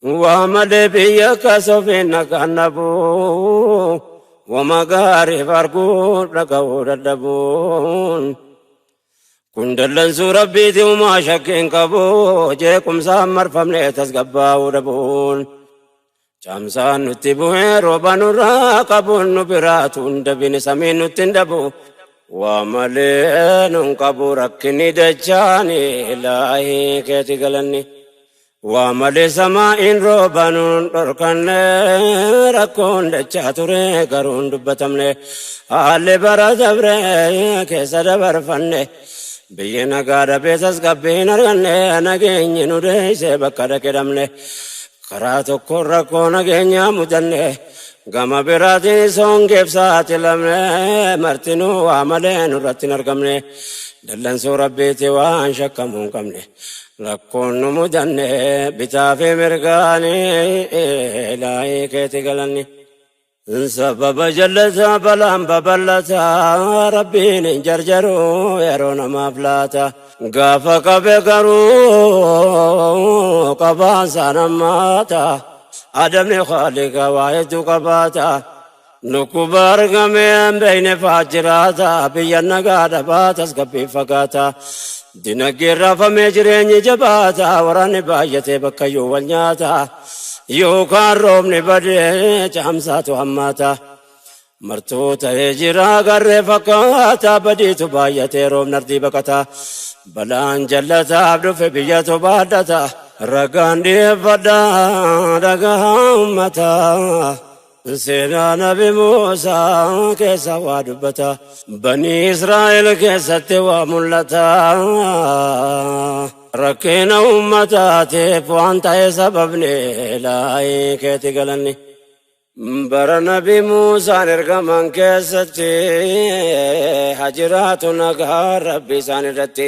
Waa malee biyya kasofiin nagaan dhabuu, wama gaariif arguu dhaga'uu dadhabuun. Kun dallansuu Rabbiiti umaa shakkiin qabu, jeequmsaan marfamne tasgabbaa'uu dhabuun. Caamsaan nutti bu'ee rooba nurraa qabuun nu biraatu hin dabine samiin nutti hin dhabu. Waa malee nun qabu rakkinni dachaani ilaahii keeti galanni. Waa malee samaa'iin rooba nun dhorkanne rakkoon dachaa ture garuu hin dubbatamne. Haalli bara dabre keessa dabarfanne biyyi nagaa dhabee tasgabbii hin arganne nageenyi nu deeyse bakka dhaqe dhabne. Karaa tokkoon rakkoo nageenyaa mudanne gama biraatiin hongeef saaxilamne martinuu waa malee nurratti hin argamne dallansuu Rabbiiti waan shakkamuu hin qabne rakkoon nu mudanne bitaa fi mirgaanii ilaahii keeti galanni. Sababa jallataa balaan babal'ataa Rabbiin hin jarjaruu yeroo namaaf laata. Gaafa qabe garuu qabaan hammaata. Adamni khaaliqa waa hedduu qabaata. Dhukkuba argamee hin beekne fa'aa jiraata. Biyya nagaa dhabaa tasgabbii fagaata. Dinagdeen raafamee jireenyi jabaata. Waraanni baay'atee bakkayyuu wal nyaata. Yookaan roobni badee caamsaatu hammaata. Martuu ta'ee jira garree fakkaata badiitu baay'atee roobni ardii baqata. Balaan jallataaf dhufe biyyatu baadhata. Ragaan dhiyeeffadha dhagaa uummataa. Seenaa Nabi Muusaa keessa waa dubbata. Banii Israa'el keessatti waa mul'ata. Rakkina uummataatiif waan ta'e sababni ilaahii keeti galanni. Bara Nabi Muusaan ergaman keessatti hajiraatu nagaa Rabbi isaan irratti.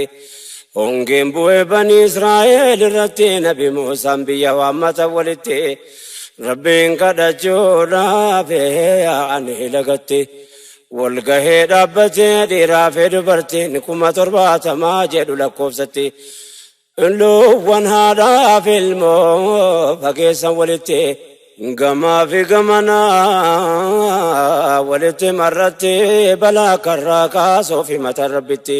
Hongeen bu'ee Banii Israa'el irratti Nabi Muusaan biyya waammata walitti. Rabbiin kadhachuudhaaf yaa'anii lagatti. Walgahee dhaabbatee dhiiraa fi dubartiin 70,000 jedhu lakkoofsatti. Loowwan haadhaa fi ilmoo fageessan walitti. Gamaa fi gamanaa walitti marratti balaa karraa kaasuu fi mataa Rabbitti.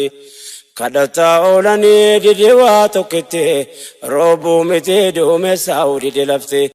Kadhataa oolanii dide waa tokkitti roobuu miti duumessaa'uu dide lafti.